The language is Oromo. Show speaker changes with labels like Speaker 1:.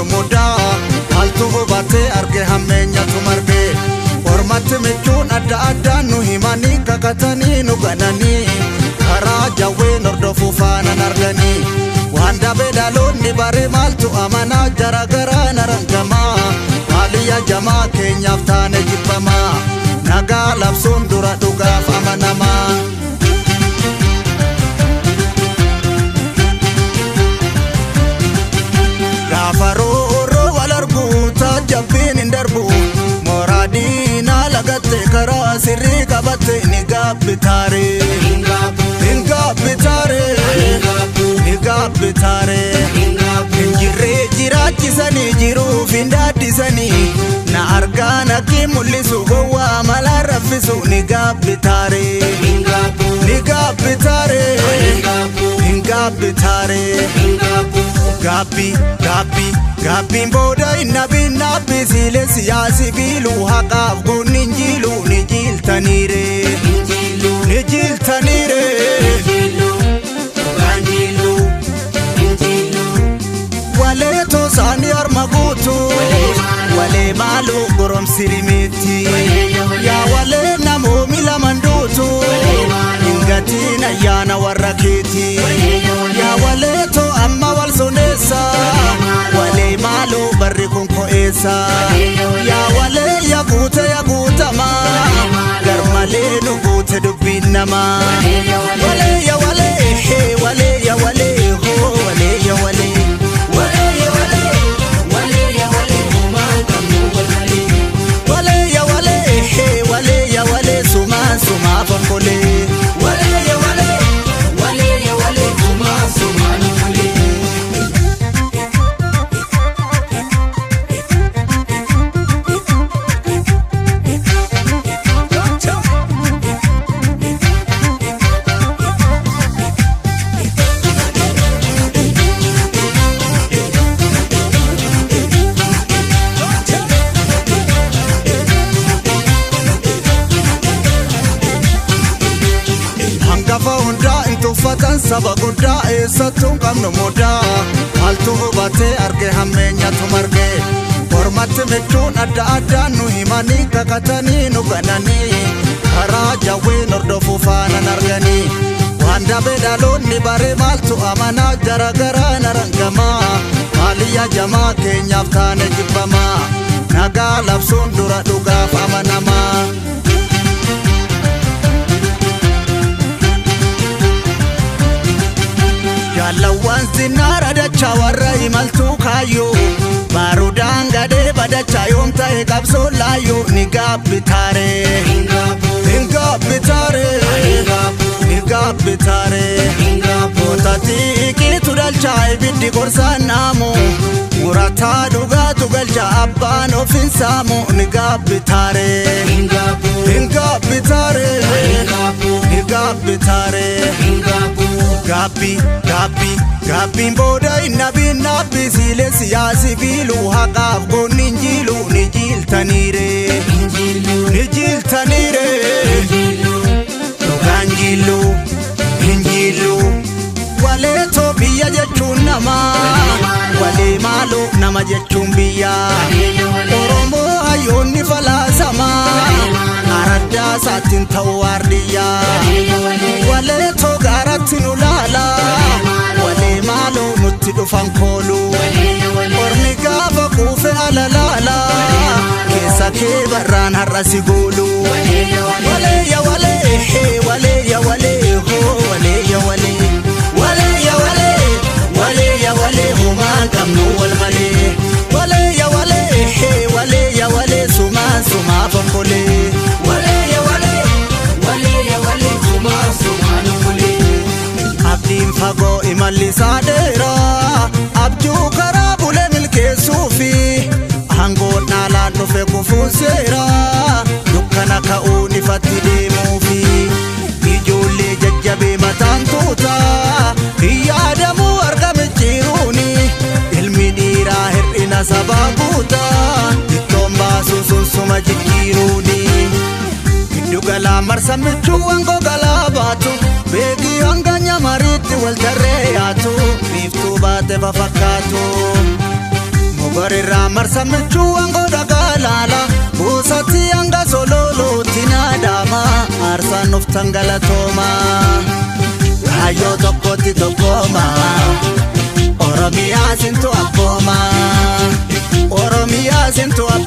Speaker 1: qabnu mudaa. Maaltu hubatee arge hammeenyatu marge. Ormatti michuun adda addaan nu himanii kakatanii nu gananii. Karaa jawween hordofuu faanan arganii. Waan dabee dhaloonni bare maaltu amanaa jara garaa narangamaa. Maaliyya jamaa keenyaaf taane jibbamaa. Nagaa labsuun dura dhugaaf amanamaa. Gaafa rooroo wal arguu taajjabbiin hin darbu. Mooraa diinaa lagatte karaa sirrii qabatte ni gaabbitaare. Hin gaabbitaare. Ni gaabbitaare. Hin jirree jiraachisanii jiruuf hin daaddisanii. Na argaa natti mul'isu gowwaa malaa raffisu ni gaabbitaare. Ni gaabbitaare. Hin gaabbitaare. Gaabbii gaabbii gaabbiin booda hin nabiin naabbii siilee siyaasi biiluu haqaaf goonni hin jiiluu ni jiiltaniire. Ni jiiltaniire. Walee toosaanii harma guutu. Walee maaloo goromsi rimeetti. Yaa walee namoomi laman duutu. Hin gatiin ayyaana warra keeti. Yaa walee too amma wal soneessa. Walee maaloo barri kun ko'eessa. Yaa walee yaa guute yaa guutamaa. Garmalee nu guute dubbiin namaa. Walee yaa walee hee walee yaa walee hoo walee yaa walee. Walee yaa walee. Walee ya walee hee walee ya walee sumaa sumaa fonkolee. Walee ya walee. Hangafa hundaa hin tuffatan saba guddaa eessattuu hin qabnu mudaa. Maaltu hubatee arge hammeenyatu marge. Ormatti michuun adda addaan nu himanii kakatanii nu gananii. Karaa jawween hordofuu faanan arganii. Waan dabee dhaloonni bare maaltu amanaa jara garaa narangamaa. Maaliyya jamaa keenyaaf taane jibbamaa. Nagaa labsuun dura dhugaaf amanamaa. Jaalawwan sinnaara dachaa warra imaltuu kaayyoo. Baarudaan gadhee badachaa yoom ta'e qabsoo laayyoo ni gaabbitaare. Hin gaabbitaare. Ni gaabbitaare. Gootatti iqiitu dhalchaa ibiddi gorsaan naamu. Murataa dhugaatu galcha abbaan of hin saamu ni gaabbitaare. Hin gaabbitaare. Ni gaabbitaare. Gaabbii gaabbii gaabbiin booda hin nabiin naabbii siilee siyaasi biiluu haqaaf goonni hin jiiluu ni jiiltaniire. Ni jiiltaniire. Dhugaan jiilluu hin jiilluu. Walee too biyya jechuun namaa. Walee maaloo nama jechuun biyya. Oromoo hayyoonni falaasamaa. Araddaa isaatiin ta'uu waardiyyaa. Walee too gaaratti nu laala. Walee maaloo nutti dhufan koolu. Ormi gaafa quufe ala laala. Keessa kee barraan har'a si goolu. Walee ya walee hee walee ya walee hoo walee ya walee. Walee ya walee walee ya walee homaan qabnu wal malee. Walee ya walee hee walee ya walee sumaa sumaa fonkolee. Walee ya walee. Abdiin fagoo imalli isaa dheeraa abjuu karaa bulee milkeessuufi aangoon dhaalaan dhufe kufuun seeraa dukkana ka'uun ifatti deemuufi ijoollee jajjabee mataan tuutaa hin yaadamuu argame jiruuni ilmi dhiiraa hir'ina sabaa guutaa ittoon baasuu sun suma jijjiiruuni. Giddu galaa marsa michuuwwan gogalaa baatu beekii hanga nyamariitti wal tarree yaatu biiftuu baate fafakkaatu. Mogorirraa marsa michuu wangoo dhagaa laala. Buusatti hanga sololootti naadama. Aarsaan nuuf galatooma. Kaayyoo tokkotti tokkooma. Oromiyaa sintu abbooma. Oromiyaa sintu abbooma.